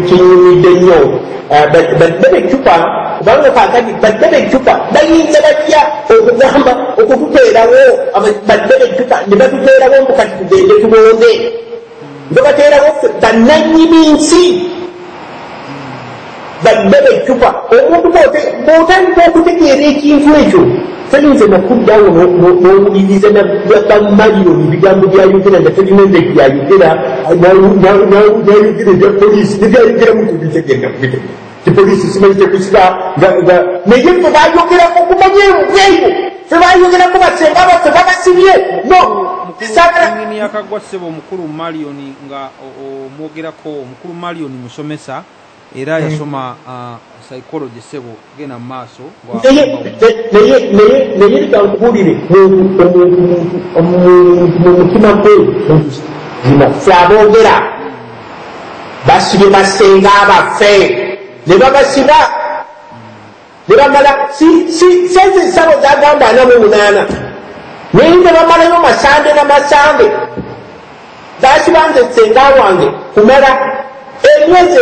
Kinyumidde nnyo. Baddebe eccupa, kubanga kakati baddebe eccupa bayinza batya okugamba okututeerawo? Baddebe eccupa ne batuteerawo mbu kati tugende tulonde, nga bateerawo ffe bannannyini nsi. Baddebe eccupa, omuntu bw'otandika okutegeera ekintu ekyo, toyinza nakuddawo n'owuliriza bamaliyoni ebigambo byayogera nga tolina nze byayogera, nayogera ebya poliisi nebyayogeramu tubitegeera kubitegera ti poliisi simanyi tekusiba, naye ffe bayogerako kumanya embwa eyo, ffe bayogerako basenga baffe babasibye. No. Ingini yakagwa ssebo omukulu Maliyoni nga omwogerako. Omukulu Maliyoni musomesa era yasoma psychology. Ssebo, genda mu maaso. Naye leka nkubuulire, omuntu mu mutima gwe zima ffe aboogera basibye basenga baffe ne babasiba ne bamala sente ensabo zagamba 48, naye ne bamalayo masande na masande. Basiba nze senga wange kumala emyezi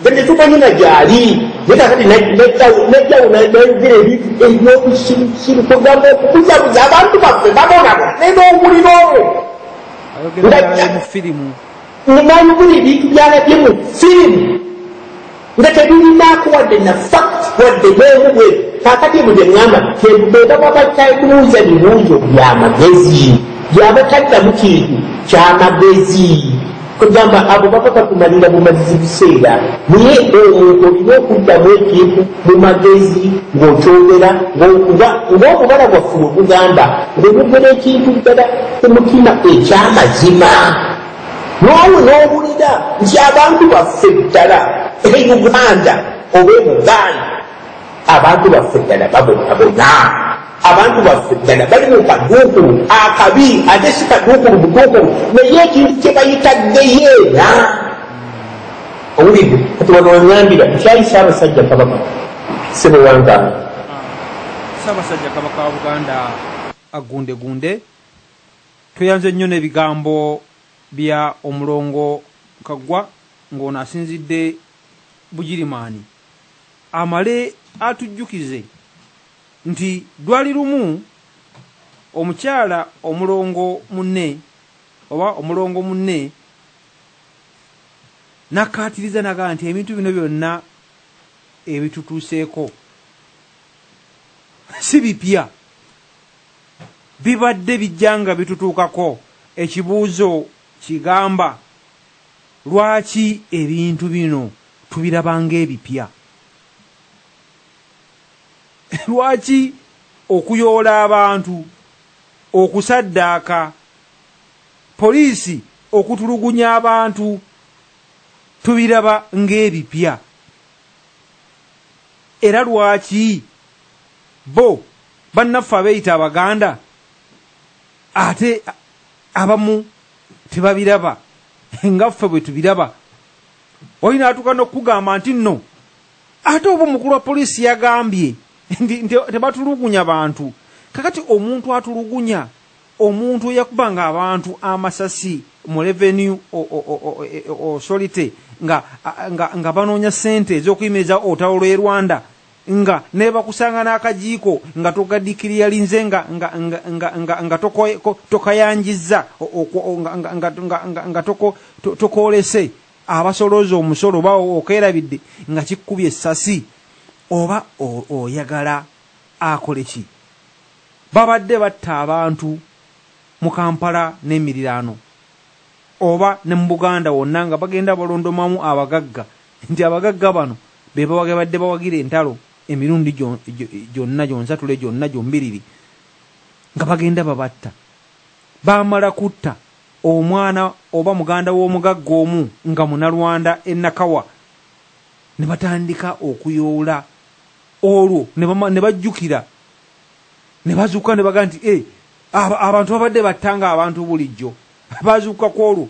2, tetumanyi gyali. Naye kakati najjawo nayogera ebintu ebyobusirusiru, kugamba okubuzabuza abantu baffe babonabona naye n'owulira omwo nayogera ebintu byalabye mu firimu nga tebirinaako wadde na fact wadde bwemu bwe. Kakati ebyo byeŋŋamba, bwe baba batabuuza bibuuzo byamagezi, byabataddamu kintu kyamagezi, kugamba abo baba batumalira bumalizi biseera. Naye omuntu olina okuddamu ekintu mu magezi ng'okyogera ng'omubala gwaffe we gugamba, ng'oyogera ekintu ddala ku mutima ekyamazima, naawe n'owulira nti abantu baffe ddala e Uganda oba e Buganda, abantu baffe ddala babonabona, abantu baffe ddala bali mu kaduukulu akabi, ate si kaduukulu buduukulu, naye ekintu kye bayita geyeena. Owulidde? Kati wano weŋŋambira nkyayi Ssaabasajja Kabaka sebe wangaana. Ssaabasajja Kabaka wa Buganda agundegunde. Tweyanze nnyo n'ebigambo bya omulongo Kaggwa, ng'ono asinzidde Bugirimaani, amale atujjukize nti lwali lumu omukyala omulongo munne oba omulongo munne nakkaatiriza nagaa nti ebintu bino byonna ebitutuuseeko si bipya, bibadde bijja nga bitutuukako. Ekibuuzo kigamba, lwaki ebintu bino tubiraba ng'ebipya? Lwaki okuyoola abantu, okusaddaaka, poliisi okutulugunya abantu tubiraba ng'ebipya? Era lwaki bo bannaffe abeeyita Abaganda ate abamu tebabiraba nga ffe bwe tubiraba? Olina atuuka n'okugamba nti nno ate oba omukulu wa poliisi yagambye nti tebatulugunya bantu. Kakati omuntu atulugunya omuntu eyakubanga abantu amasasi mu Revenue Authority nga banoonya ssente ez'okuyimiriza olutalo lw'e Rwanda, nga nebakusanga n'akajiiko nga togadikiriyalinze, nga tokayanjiza, nga tokolese abasolooza omusolo, oba okerabidde nga kikkubye essasi, oba oyagala akole ki? Babadde batta abantu mu Kampala n'emiriraano oba ne mu Buganda wonna, nga bagenda balondomamu abagagga nti abagagga bano be babadde bawagira entalo emirundi gyonna gyonsatule gyonna gyombiriri, nga bagenda babatta. Bamala kutta omwana oba muganda w'omugagga omu nga Munalwanda enakawa, ne batandika okuyoola. Olwo ne bajjukira ne bazuuka ne baga nti e abantu babadde battanga abantu bulijjo. Bazuuka ku olwo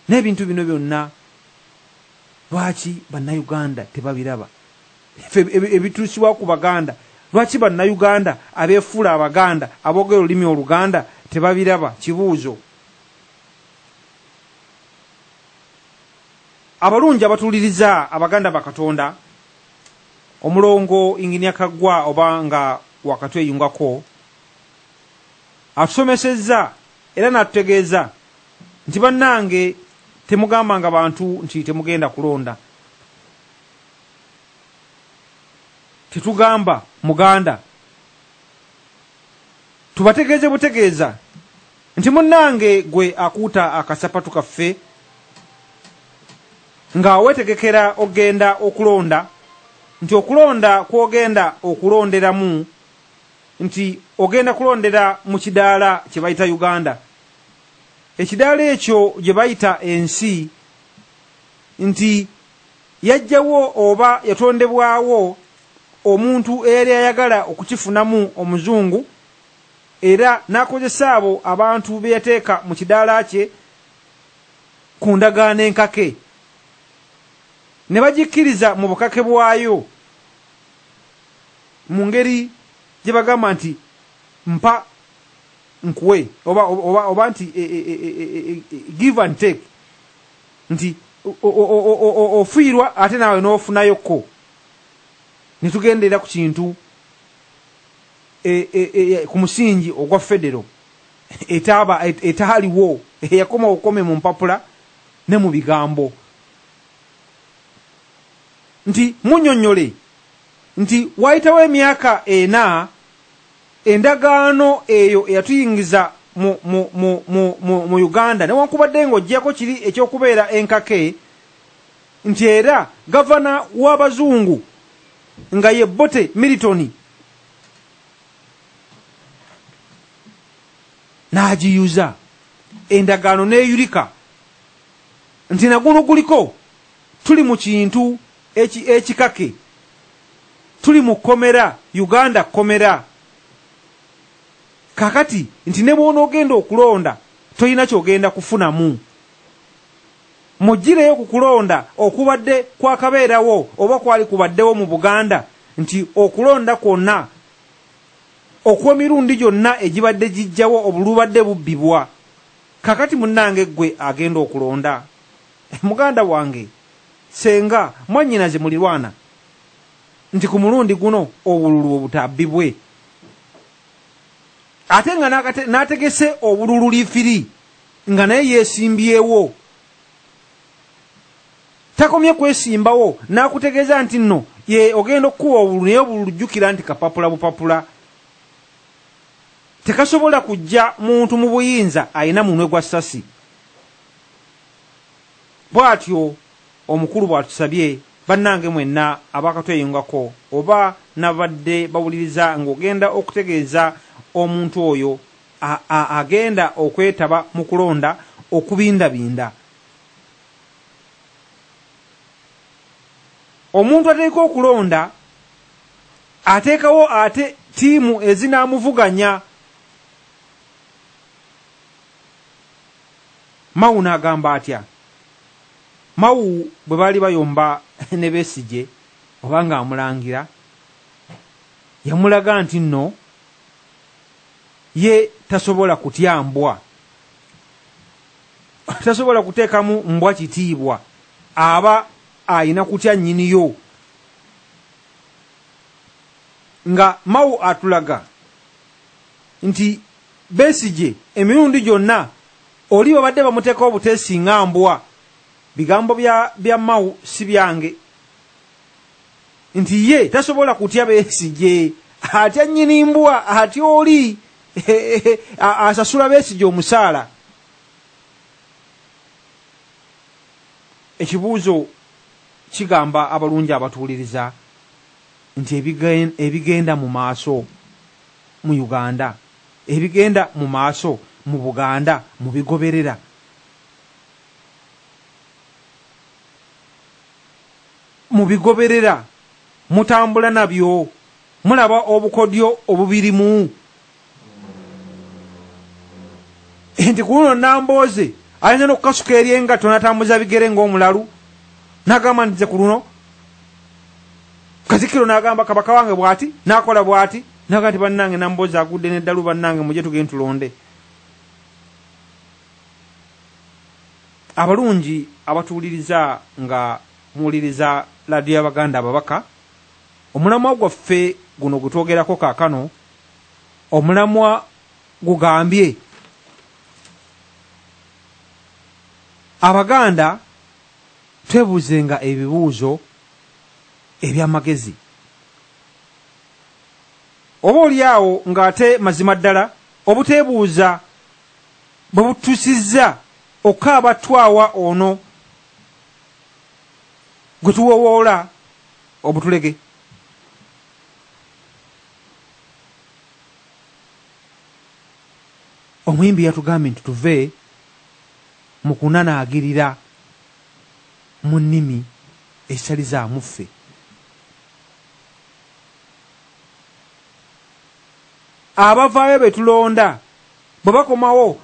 n'ebintu bino byonna lwaki Bannayuganda tebabiraba ebituusibwa ku Baganda? Lwaki Bannayuganda abeefuula Abaganda, aboogera olulimi Oluganda, tebabiraba? Kibuuzo. Abalungi abatuuliriza, abaganda ba Katonda, omulongo Inginia Kaggwa oba nga wakatweyungako atusomesezza era n'atutegeeza nti bannange temugambanga bantu nti temugenda kulonda. Tetugamba muganda, tubategeeze butegeeza nti munnange gwe akuuta akasapatu kaffe nga weetegekera ogenda okulonda, nti okulonda kw'ogenda okulonderamu nti ogenda kulondera mu kidaala kye bayita Uganda. Ekidaala ekyo gye bayita ensi nti yajjawo oba yatondebwawo omuntu eyali ayagala okukifunamu omuzungu, era n'akozesa abo abantu be yateeka mu kidaala kye ku ndagaano enkake, ne bagikkiriza mu bukake bwayo mu ngeri gye bagamba nti mpa nkuwe, oba nti give and take, nti ofiirwa ate naawe n'ofunayokko. Ne tugendera ku kintu ku musingi ogwa federo etaaliwo, eyakoma okukome mu mpapula ne mu bigambo. Nti munnyonnyole nti wayitawo emyaka 4 endagaano eyo eyatuyingiza mu Uganda, newankubadde ng'oggyako kiri ekyokubeera enkake, nti era gavana w'abazungu nga ye Bote Milton n'agiyuza endagaano n'eyulika nti naguno guliko tuli mu kintu ekikake, tuli mu kkomera, Uganda kkomera. Kakati nti ne bw'onoogenda okulonda tolina ky'ogenda kufunamu. Muggireyo ku kulonda okubadde kwakabeerawo oba kwali kubaddewo mu Buganda, nti okulonda kwonna okw'emirundi gyonna egibadde gijjawo obulubadde bubbibwa. Kakati munnange ggwe agenda okulonda, muganda wange, senga, mwannyinaze mulirwana, nti ku mulundi guno obululu obutabbibwe, ate nga n'ategese obululu liifiri nga naye yeesimbyewo. Takomye kwesimbawo n'akutegeeza nti nno ye ogenda okukuwa obululu, naye obululu jjukira nti kapapula bupapula, tekasobola kujja muntu mu buyinza ayina munwe gwa ssasi. Bw'atyo omukulu bw'atusabye bannange mwenna abakatweyungako oba nabadde bawuliriza ng'ogenda okutegeeza omuntu oyo agenda okwetaba mu kulonda okubindabinda. Omuntu ateeka okulonda ateekawo ate ttiimu ezinaamuvuganya. Mawu n'agamba atya? Mawu bwe baali bayomba ne Besigye oba ng'amulangira, yamulaga nti nno ye tasobola kutya mbwa, tasobola kuteekamu mbwa kitiibwa, aba ayina kutya nnyiniyo. Nga Mawu atulaga nti Besigye emirundi gyonna oli babadde bamuteekawo obuteesi nga mbwa. Bigambo bya Mawu si byange, nti ye tasobola kutya Besigye, atya nnyini mbwa, atya oli asasula Besigye omusaala. Ekibuuzo kigamba abalungi abatuwuliriza nti ebigenda mu maaso mu Uganda, ebigenda mu maaso mu Buganda mubigoberera. Mubigoberera, mutambula nabyo, mulaba obukodyo obubirimu. Nti ku luno Nambooze ayinza n'okukasuka eri engatto n'atambuza bigere ng'omulalu, n'agamba nti nze ku luno. Katikkiro n'agamba kabaka wange bw'ati, n'akola bw'ati, n'agamba nti bannange Nambooze agudde n'eddalu, bannange mujje tugende tulonde. Abalungi abatuwuliriza nga muwuliriza laadiyo y'Abaganda Ababaka, omulamwa gwaffe guno gwe twogerako kaakano, omulamwa gugambye Abaganda twebuuzenga ebibuuzo eby'amagezi. Oba oli awo ng'ate mazima ddala obuteebuuza bwe butusizza okaaba twawa ono gwe tuwowoola obutulege. Omuyimbi yatugambye nti tuve mu kunanaagirira mu nnimi ezitali za muffe. Abavaayo be tulonda bwe bakomawo